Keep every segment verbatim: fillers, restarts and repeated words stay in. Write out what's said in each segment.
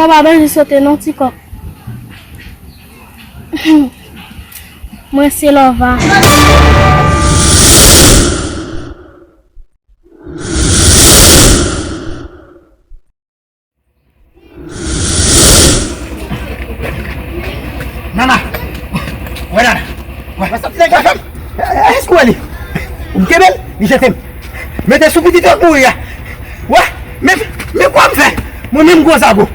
Ou pa bezwen sote non, Ti Kòk. Mwen se Lòva. Nana! Wè Nana! Wè! Wè sa ti nèg la fè m! Èske w wè li? Ou kenbe l, li jete m. Mete sou pitit yo k mouri a. Wè! Men, men kwa m fè? Mwen menm gwo zago.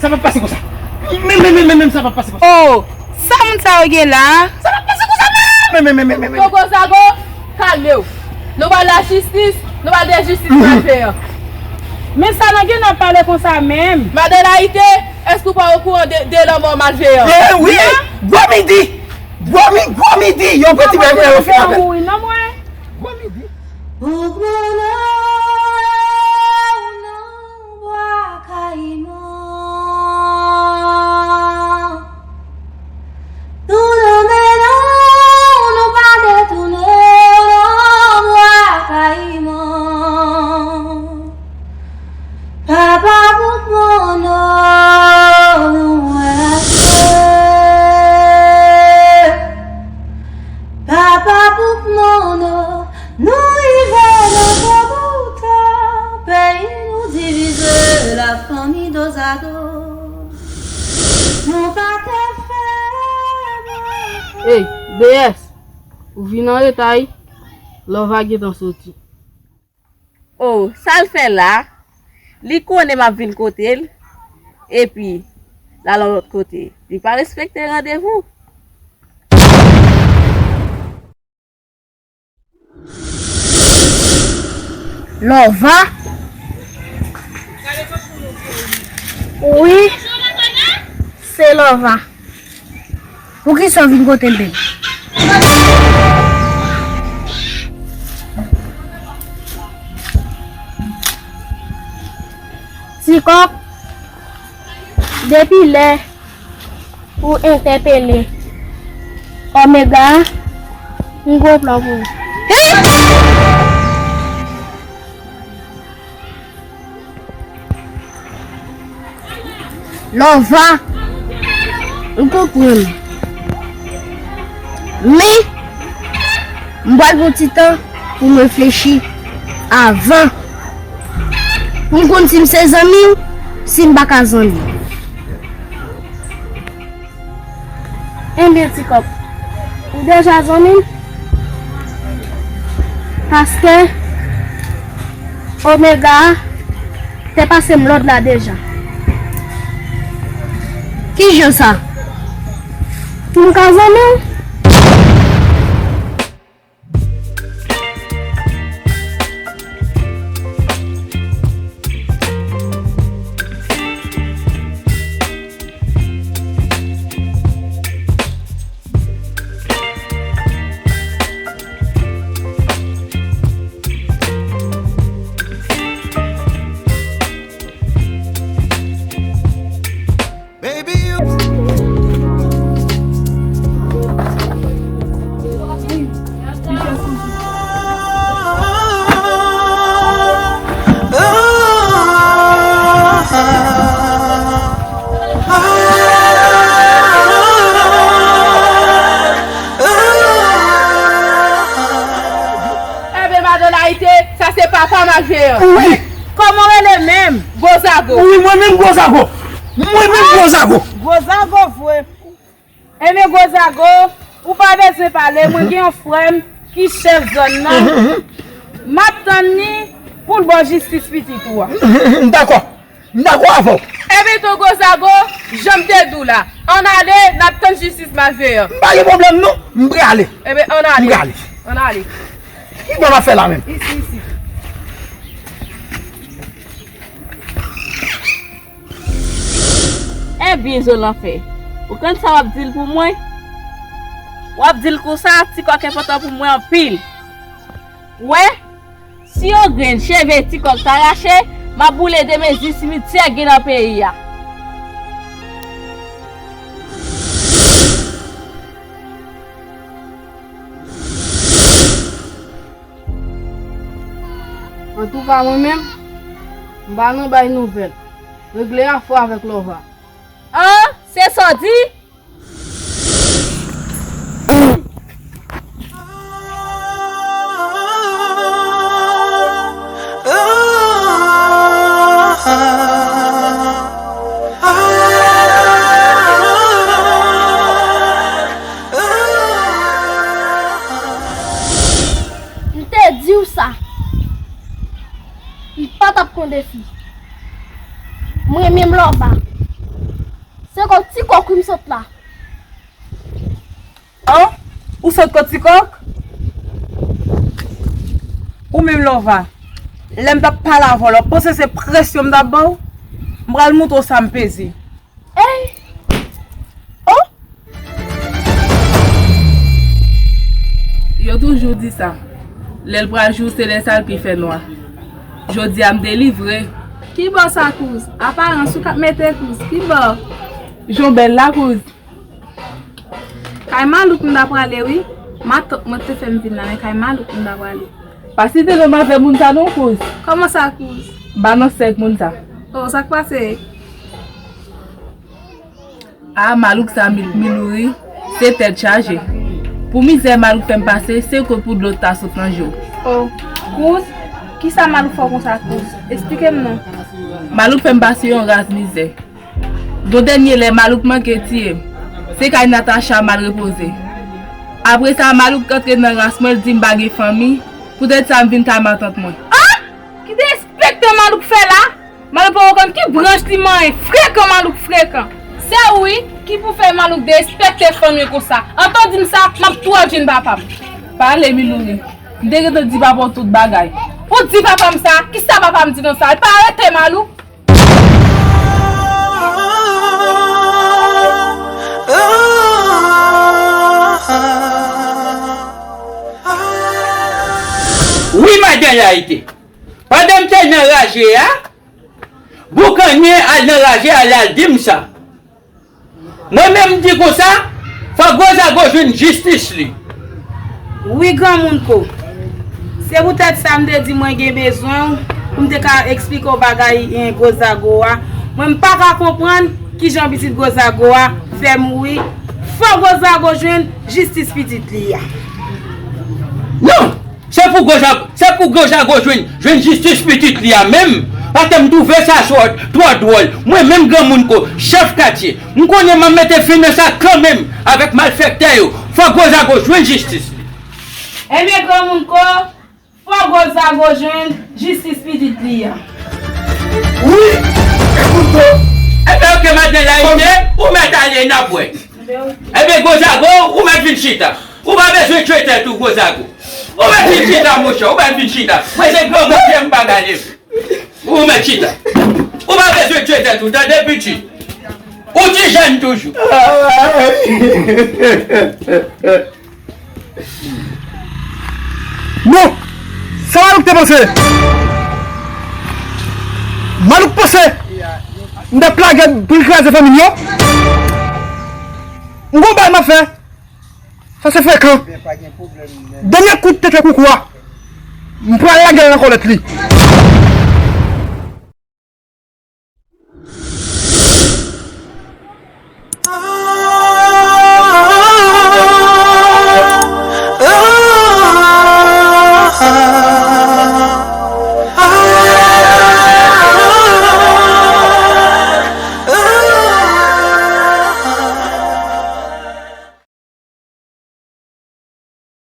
Sa p ap pase konsa. Men, men, men, men, men, sa p ap pase konsa. Oh! Sa moun sa yo gen la? Sa p ap pase konsa, men! Men, men, men, men, men, men. Gwo zago, kalme w. Nou pral lajistis, nou pral de jistis malveyan. Men sa nan gen nan pale konsa menm. Madan Layite, èske w pa okouran de, de lanmò malveyan? Eh wi! Gwo midi! Gwo mi-, gwo midi! Yon peti bèl mwen yo fin avè l. Gwo midi! Ou pran nan, nan bwa kayiman. Tounen men nou, nou pa detounen nan bwa kayiman. Papa pou pran nou, nou wè se. Papa pou pran nou, nou rive nan bout peyi nou divize, lafanmi dozado. Nou pa ka fè. Ey, B S, ou vin an reta wi. Lòva gentan soti. Oh, sa l fè la? Li konnen m ap vin kote l, epi l al yon lòt kote. Li pa respekte randevou. Lòva? Wi, se Lòva. Poukisa w vin kote m, baby? Ti Kòk, depi lè ou entèpele Omega, m gon plan pou ou. Lòva, m konprann. Men, m pral pran ti tan pou m reflechi avan pou m konn si m se zanmi w, si m pa ka zanmi w. Enben, Ti Kòk, ou deja zanmi m? Paske Omega te pase m lòd la deja. Kijan sa? Pou m ka zanmi w? Baby, you. Enben, madan Layite, sa se papa malveyan. Wi. Kòman w rele menm? Gwo zago. Wi, mwen menm gwo zago. Mwen menm gwo zago. Gwo zago vre. Enben, gwo zago, ou pa bezwen pale, mwen gen yon frè m ki chèf zòn nan. M ap tann li pou l ba w jistis pitit ou a. M dakò. M dakò avè w. Enben, ton gwo zago, jan m te di w la, ann ale, n ap tann jistis malveyan. M pa gen pwoblèm non, m prale. Enben, ann ale. M prale. Ann ale. Ki bò m ap fè la menm? Isi, isi. Ebyen, zo lanfè, ou konn sa w ap di l pou mwen? W ap di l konsa, Ti Kòk enpòtan pou mwen anpil. Wè, si yon grenn cheve Ti Kòk ta rache, m ap boule demen jis simityè gen nan peyi a. Antouka, mwen menm, m pa nan bay nouvèl. regle afè w avèk Lova. An, se sa w di? M te di w sa. M pa t ap konn defi. M renmen Lova. Se kot Ti Kòk wi m sot la. An? Ou sot kot Ti Kòk? Ou menm Lova, lè m t ap pale avè w la, w panse se presyon m t ap ba w? M pral montre w sa m peze. Ey! Oh! Yo toujou di sa. Lè l pral jou, se lè sa l pi fè nwa. Jodi a, m delivre. Ki bò sa, kouz? Aparans ou k ap mete, kouz. Ki bò? Jan w bèl la, kouz. Kay malouk m ta prale wi. Matant mwen te fè m vin la, men kay malouk m ta prale. Pa site non m avè moun sa non, kouz. Kòman sa, kouz? M pa nan sèk moun sa. Oh, sa k pase? A, malouk sa, Mil-, Milouri, se tèt chaje. Pou mizè malouk fè m pase, se kot pou dlo ta sot nan je w. Oh, kouz, kisa malouk fè w konsa, kouz? Esplike m non. Malouk fè m pase yon ras mizè. Gon dènye lè, malouk manke tiye m. Se kay Natacha m al repoze. Apre sa, malouk antre nan ras mwen, l di m pa gen fanmi. Poutèt sa, m vin kay matant mwen. Ah! Ki derespektan malouk fè la? Malouk poko konn ki branch li manyen. Frekan, malouk frekan. Se ou wi ki pou fè malouk derespekte fanmi l konsa. Antan di m sa, m ap twò jwenn papa m. Pale, Milouri. M te gentan di papa w tout bagay. Ou di papa m sa? Kisa papa m di nan sa? Li pa rete, malouk. Wi, madan Layite. Pandan m te nan raje a, Boukanyen al nan raje a, l al di m sa. Mwen menm, m di konsa, fò Gwozago jwenn jistis li. Wi, granmoun ko. Se poutèt sa m te di mwen gen bezwen w pou m te ka eksplike w bagay, en, Gwozago a. Mwen, m pa ka konprann kijan pitit Gwozago a fè mouri. Fò Gwozago jwenn jistis pitit li a. Non! Se pou Gwozago, se pou Gwozago jwenn, jwenn jistis pitit li a menm. Paske m twouve sa twò, twò dwòl. Mwen menm granmoun ko, chèf katye, m konnen m ap mete fen nan sa kanmenm avèk malfèktè yo. Fò Gwozago jwenn jistis. Ebyen granmoun ko, fò Gwozago jwenn jistis pitit li a. Wi, granmoun ko. Ebyen oke, madan Layite, ou mèt ale, n ap wè. Ebyen Gwozago, ou mèt vin chita. Ou pa bezwen tchwe tèt ou, Gwozago. Ou mèt vin chita, monchè, ou mèt vin chita. Mwen se granmoun, m pa ka leve. Ou mèt chita. Ou pa bezwen tchwe tèt ou, tande, pitit. Ou ti jèn toujou. Non! Sa malouk te panse? Malouk panse m t ap lage l pou l kraze fanmi l yo? M gon bagay m ap fè. Sa se frekan. Dènye kout tete koukou a, m pral lage l nan kòlèt li.